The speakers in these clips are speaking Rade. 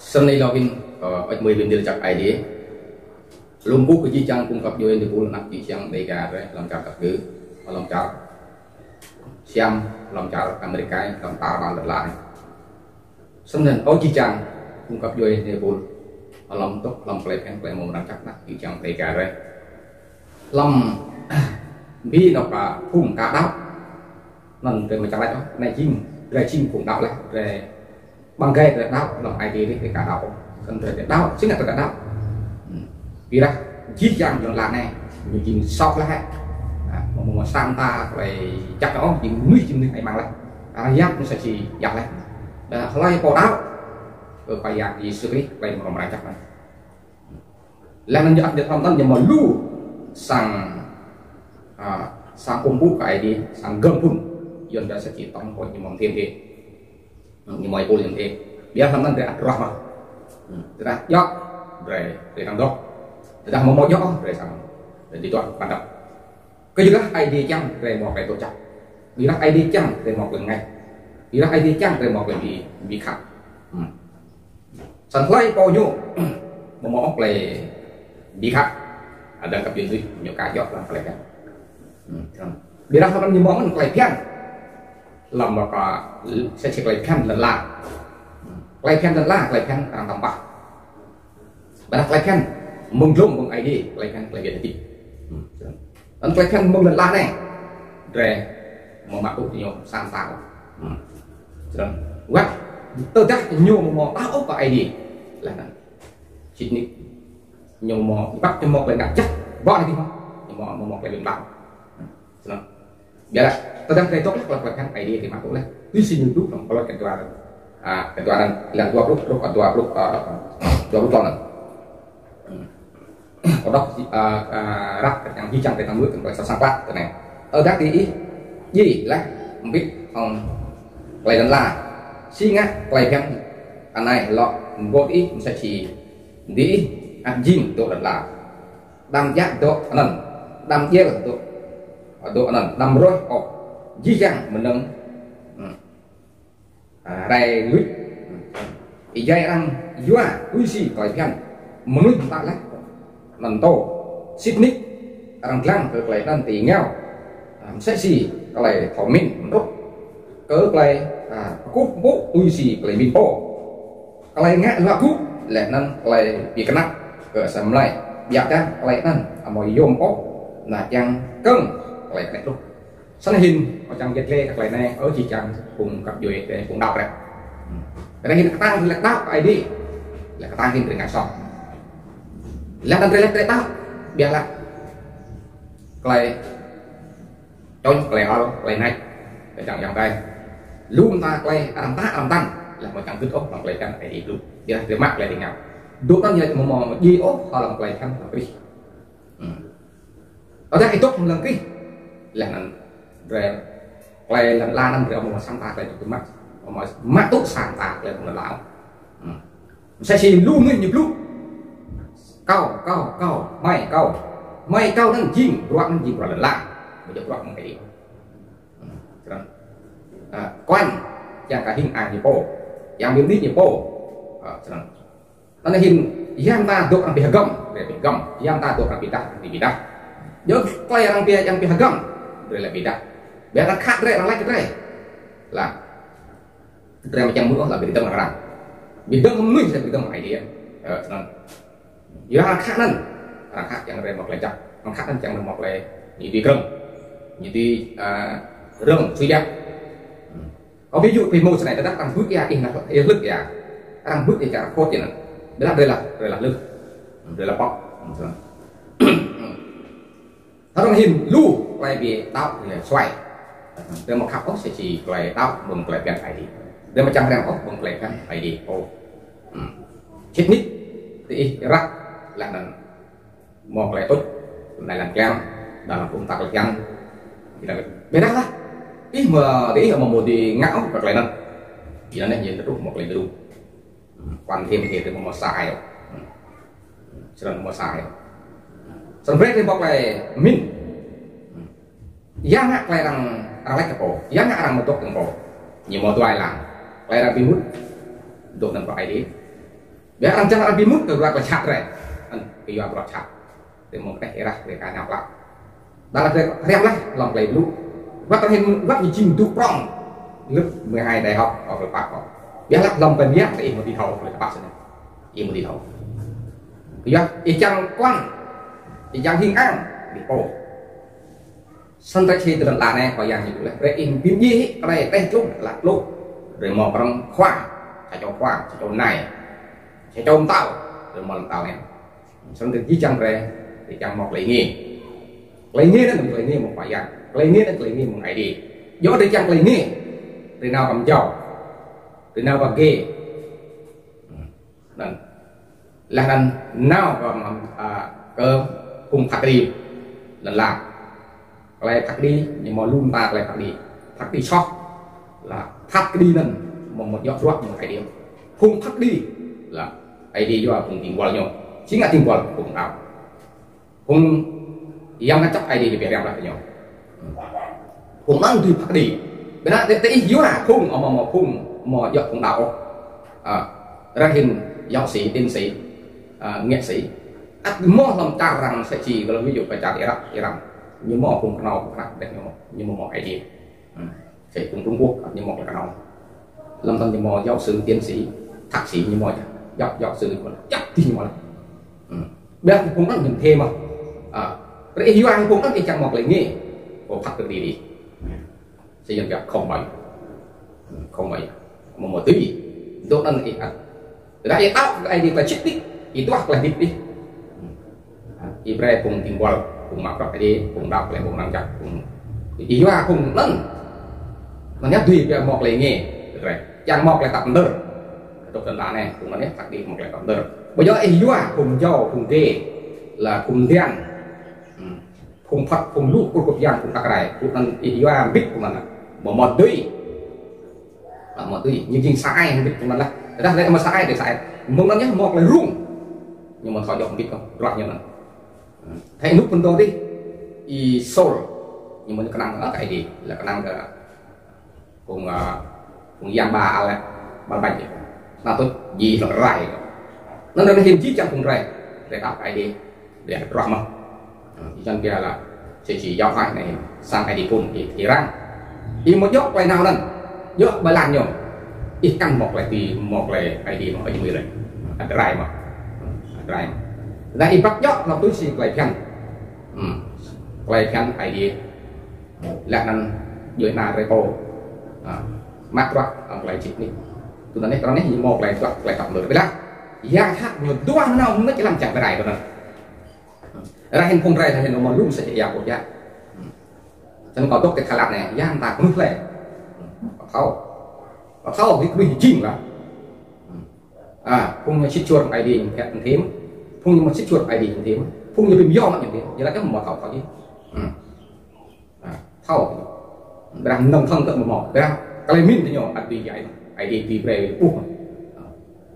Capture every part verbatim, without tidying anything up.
Snăn lŏ hĭn, ơ, ăt mơi bĭn dil čăk Aê Diê. Lŏ kkuh kơ jih jang phung găp djuê êpul anak čư̆ čiăng Dega drei, hlăm čar Dăk Gư, hlăm čar Siam, hlăm čar Amêrik, hlăm čar ƀar lăn ala. Snăn ơ jih jang phung găp djuê êpul, hlăm dôk, hlăm klei bhiăn, klei mâo mrang jăk anak čư̆ čiăng Dega drei. Hlăm bi nŏk ka phung ka đăo. Anăn drei mčah lač ôh, anei jing, drei jing phung đăo leh, drei ƀăng gai drei đăo, hlăm Aê Diê drei ka đăo. Snăn drei đăo, snăn drei đăo. Hmm. Bi dah jih jang lăn ala anei, ñu jing soh leh hĕ. Ah, mâo mâo sa mta klei jăk ôh, jing mnuih jing mnuih ai mang leh. Arăng yap msĕ si yap leh. Dah hlei pô đăo kơ Khua Yang Yêsu Krist, klei mrâo mrang jăk anăn. Leh anăn ñu ăt ñu thâo mtăn ñu mâo lu sang, ah, sang kkuh mpŭ kơ Aê Diê, sang gơ̆ng phŭn. Yuăn dah sa čĭ tŏng kơ ñu mâo mthê mthê. Ñu mâo êpul ñu mthê. Ƀiădah hlăm anăn drei ăt ruah mơh. Hmm. Tơdah djŏ, drei, drei srăng dôk. Tơdah amâo mâo djŏ, drei srăng, drei dưi dôk ƀăng dăp. Kyuadah Aê Diê čiăng drei mâo klei dôk čăk. Kyuadah Aê Diê čiăng drei mâo klei mngač. Kyuadah Aê Diê čiăng drei mâo klei bi, bi khăp. Hmm. Snăn hlei pô ñu amâo mâo klei bi khăp, ăt kăp yuăn dưi ñu ka djŏ hlăm klei bhiăn. Hmm. Ƀiădah hlăm anăn ñu mâo mơh klei bhiăn. Hlăm mâo ka, msĕ si klei bhiăn lăn ala. Hmm. Klei bhiăn lăn ala, klei bhiăn arăng tăm pah. Ƀiădah klei bhiăn mơ̆ng dlông mơ̆ng Aê Diê, klei bhiăn klei bhiăn hdĭp. Hmm. Anăn klei bhiăn mơ̆ng lăn ala anei, drei amâo mă tŭ ñu sa mta ôh. Hmm. Snăn. Wăt tơdah ñu amâo mâo đăo ôh kơ Aê Diê. Leh anăn. Sĭt nik ñu amâo mâo, ƀiădah ñu mâo klei ngă jăk, ƀuh anei dih mâo. Ñu amâo, amâo mâo klei bi mtlaih. Hmm. Snăn. Ƀiădah tơdah drei dôk leh, klei bhiăn Aê Diê drei mă tŭ leh. Tui si ñu blŭ hlăm Klei Aê Diê, ah, Klei Aê Diê hlăm dua pluh, truh dua pluh, ah, dua pluh tlâo anăn. Hmm. Kâo dôk, ah, ah, răk kơ yang jih jang drei năng mưn kơ klei soh săng klă tinei. Tơdah diih djiê leh mbĭt hŏng klei lăn ala, si ngă klei bhiăn anei lŏ mgô̆ diih msĕ si diih ăt jing dŏ lăn ala. Đăm djă dŏ anăn, đăm djel dŏ, dŏ anăn, đăm ruêh ôh. Jih jang mnơ̆ng, hmm, ah, rai luč. Êjai arăng yua tui si klei bhiăn mnuih mtă leh anăn mtô. Sĭt nik arăng dlăng kơ klei anăn ti êngao. Ah, msĕ si klei thâo mĭn mtrŭt kơ klei, ah, kkuh mpŭ tui si klei mĭn pô. Klei ngă luă gŭ leh anăn klei bi knap kơ asei mlei. Ƀiădah klei anăn amâo yuôm ôh, anăn čiăng kơ̆ng klei knĕ truh. Snăn hĭn, kâo čiăng yăl dliê kơ klei anei, ơ jih jang phung găp djuê, phung đăo drei. Hmm. Drei hĭn ktang leh đăo kơ Aê Diê. Leh ktang hĭn drei ngă soh. Leh anăn drei leh drei đăo, ƀiădah klei čŏng, klei ăl, klei nač, klei čiăng yang dai. Lu mta klei arăng mtă, arăng mtăn. Leh amâo čiăng gưt ôh hlăm klei bhiăn Aê Diê blŭ. Ƀiădah drei mă klei ti êngao. Dŏ anăn ñu amâo mâo djiê ôh hlăm klei bhiăn hlăm Krist. Hmm. Tơdah ih dôk hlăm Krist, leh anăn drei, klei lăn ala anăn drei amâo mâo sa mta klei dôk mă, amâo mâo mă tŭ sa mta klei lăn ala. Hmm. Msĕ si lu mnuih ñu blŭ. Kâo, kâo, kâo, hmei, kâo. Hmei, kâo anăn jing, bruă anăn jing bruă lăn ala. Amâo djŏ bruă mơ̆ng Aê Diê. Hmm. Snăn. Ah, kuan, čiăng kơ hing ang ñu pô. Yang bi mni ñu pô. Ah, snăn. Anăn hĭn, ya mta dôk arăng bi hgăm, drei bi hgăm. Ya mta dôk arăng bi êdah, drei bi êdah. Djŏ klei arăng bi, arăng bi hgăm, drei lĕ bi êdah. Ƀiădah arăng khă drei, arăng lač kơ drei. Lah. Drei amâo čiăng mưn ôh, lah bi êdah arăng. Bi êdah mnuih, drei bi êdah Aê Diê. Ơ, snăn. Ya arăng khă anăn. Arăng khă čiăng drei mâo klei jăk. Arăng khă anăn čiăng drei mâo klei ñu dưi krơ̆ng. Ñu dưi, ah, rơ̆ng, sui jăk. Hmm. Kâo bi yŭ bi mâo snei, tơdah arăng bưp ya ih, ih leh ya. Arăng bưp ya čar khot ya anăn. Ƀiădah drei lah, drei lah leh. Drei lah pŏk. Arăng hĭn lu klei bi đăo, klei suai. Drei amâo khăp ôh msĕ si klei đăo mơ̆ng klei bhiăn Aê Diê. Drei amâo čiăng hriăm ôh mơ̆ng klei bhiăn Aê Diê. Ôh. Hmm. Sĭt nik, diih răk, leh anăn mâo klei tuč, leh anăn kliăng, dah anăn phung mta klei kliăng. Ƀiădah lah. Ih mâo, diih amâo mâo dưi ngă ôh kơ klei anăn. Ƀiădah anei ñu truh mâo klei đru. Quan Thiêm kơ drei amâo mâo sa ai ôh. Snăn amâo mâo sa ai ôh. Snăn brei drei mâo klei mĭn. Ya ngă klei arăng, arăng lač kơ pô. Ya ngă arăng mtŭk kơ pô. Ñu mâo dua êlan. Klei arăng bi mŭt. Dôk anăn bruă Aê Diê. Ƀiădah arăng čiăng arăng bi mŭt kơ bruă klei jhat drei. Anăn kyua bruă jhat. Drei mâo kđeh êrah drei ka ñăp lă. Dah drei hriăm leh hlăm klei blŭ. Wăt arăng hĭn wăt ñu jing dŭ prŏng. Lŭp mơ̆ng ai đại học, kơ klei pap kơ. Ƀiădah hlăm klei biă, ih mâo dưi thâo klei pap snăn. Ih mâo dưi thâo. Kyua ih čiăng kuang, ih čiăng hing ang, ih pô. Snăn drei čih ti lăn ala anei, Khua Yang ñu leh. Brei ih bi mdjiê hĕ klei teh tlung, lă tlung. Drei mâo prŏng khua, sa čô khua, sa čô nai, sa čô mtao, drei mâo mtao anei. Snăn drei jih jang drei, drei čiăng mâo klei êngiê. Klei êngiê anăn klei êngiê mơ̆ng Khua Yang. Klei êngiê anăn klei êngiê mơ̆ng Aê Diê. Djŏ drei čiăng klei êngiê, drei nao kăm jao, drei nao kăm gê. Anăn. Leh anăn nao kơ, a, kơ phung phat kđi lăn ala. Klei phat kđi, ñu mâo lu mta klei phat kđi. Phat kđi soh, leh phat kđi anăn, mâo, mâo djŏ bruă mơ̆ng Aê Diê. Phung phat kđi, leh Aê Diê yua phung dĭng buăl ñu. Si ngă dĭng buăl phung đăo. Phung yang ngă čăp Aê Diê ñu bi hriăm leh kơ ñu. Phung anăn dưi phat kđi. Ƀiădah ti, ti ih yua phung, amâo mâo phung, mâo djŏ phung đăo ôh. A, arăng hĭn giáo sĩ, tiến sĩ, a, nghệ sĩ. Ăt mâo hlăm čar arăng msĕ si, hlăm ví dụ kơ čar Irak, Iran. Ñu mâo phung knhâo, phung knhâo, ƀiădah ñu mâo, ñu mâo Aê Diê. Hmm. Msĕ phung Trung Quốc, ñu mâo knhâo. Hlăm anăn ñu mâo giáo sư, tiến sĩ, thạc sĩ ñu mâo, giáo, giáo sư ñu mâo, giáo sư ñu mâo. Hmm. Ƀiădah phung anăn ñu thêm mơh. A, brei ih yua phung anăn ih čiăng mâo klei êngiê. Kơ phat kđi dih. Snăn čiăng không bao. Hmm, không bao. Amâo mâo dưi. Dôk anăn ih ăt. Dah ih đăo kơ Aê Diê klei sĭt nik, ih duah klei hdĭp nik. Ih brei phung dĭng buăl, phung mă bruă Aê Diê, phung đăo klei ƀuôn ala jăk, phung ih yua phung anăn. Anăn yơh dưi bi mâo klei êngiê, drei. Čiăng mâo klei tăp mđơr. Dôk ti lăn ala anei, phung anăn yơh phat kđi mâo klei tăp mđơr. Ƀiădah ih yua phung jao, phung gê, leh phung mdian. Hmm. Phung phat, phung lu, kul kŭp yang, phung đăo rai. Phung anăn ih yua mbĭt phung anăn. Amâo mâo dưi. Amâo mâo dưi. Ñu jing sa ai mbĭt phung anăn leh. Dah leh amâo sa ai, drei sa ai. Mơ̆ng anăn yơh mâo klei rŭng. Ñu amâo thâo djŏ mbĭt kơ bruă ñu anăn. Thâo ênuk phŭn dô dih. Y-Sôl. Ñu mâo ñu knang kơ Aê Diê. Leh knang kơ phung, a, phung yang ba ale, ba bañ. Anăn tuč jih lŏ rai. Anăn drei hĭn jih jang phung drei. Drei đăo Aê Diê. Drei hdruă mơh. Ơ, jih jang drei leh. Msĕ si yua hĕ anei, sang Aê Diê phŭn, ih, ih răng. Ih mâo djŏ klei nao anăn. Djŏ ƀai lăn ñu. Ih kăn mâo klei ti, mâo klei Aê Diê mâo Aê Diê mâo leh. Ăt rai mơh. Ăt rai mơh. Leh ih ƀuh djŏ hlăm tui si klei bhiăn. Hmm. Klei bhiăn Aê Diê. Leh anăn djuê ana drei pô. A, mă bruă hŏng klei sĭt nik. Tui anăn nik, ară anei ñu mâo klei bruă, klei tăp mđơr. Ƀiădah yang jhat ñu duah nao mnêč hlăm čiăng bi rai tui anăn. Ară hĭn phung drei, ară hĭn mâo lu msĕ si ya pô ya. Snăn kâo dôk ti Thái Lan anei, ya mta knuh leh. Kâo thâo. Kâo thâo, knuh jing lah. A, phung ñu sĭt suôr Aê Diê ñu phat ñu thêm. Phung ñu mâo sĭt suôr Aê Diê ñu thêm. Phung ñu bi myơr mă ñu thêm. Ñu lač amâo thâo thâo jih. Hmm. A, thâo. Ƀiădah mnơ̆ng thơ̆ng kơ amâo mâo. Ƀiădah klei mĭn diñu ăt bi djai. Aê Diê bi brei ƀuh.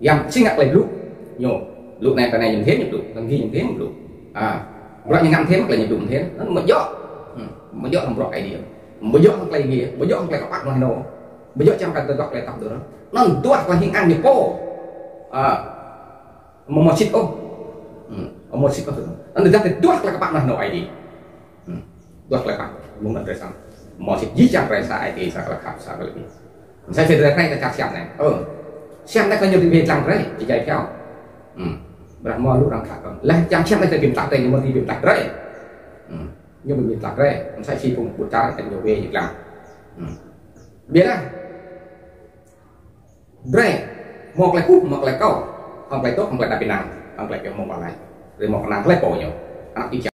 Yang si ngă klei blŭ. Ñu. Blŭ anei kơ anei ñu thêm ñu blŭ. Anăn gĭ ñu thêm ñu blŭ. A, bruă ñu ngă thêm klei ñu blŭ thêm. Anăn amâo djŏ. Hmm. Amâo djŏ hŏng bruă Aê Diê. Amâo djŏ hŏng klei êngiê. Amâo djŏ hŏng klei kpă mơh ênô. Amâo djŏ čiăng kơ dôk klei tăp mđơr. Anăn duah klei hing ang ñu pô. A. Amâo mâo sĭt ôh. Hmm, amâo mâo sĭt ôh. Anăn dah drei duah klei kpă mơh ênô Aê Diê. Hmm. Duah klei kpă, mơ̆ng anăn drei săng. Mâo sĭt jih jang drei sa Aê Diê, sa klei khăp, sa klei bi. Msĕ si drei anei kơ čar Siam anei. Ơ. Siam anei kơ ñu bi dlăng drei, êjai kyâo. Hmm. Ƀiădah mâo lu arăng khăp kơ. Leh čar Siam anei drei bi mtlaih drei, ñu mâo bi mtlaih drei. Hmm. Ñu bi mtlaih drei. Msĕ si phung ƀuôn čar kơ ñu wê ñu dlăng. Hmm. Ƀiădah. Drei, mâo klei kkuh, mâo klei akâo, hŏng klei dôk, hŏng klei êđăp ênang, hŏng klei pioh mông ƀăng lĕ. Drei mâo knang klei pô ñu. Anak čô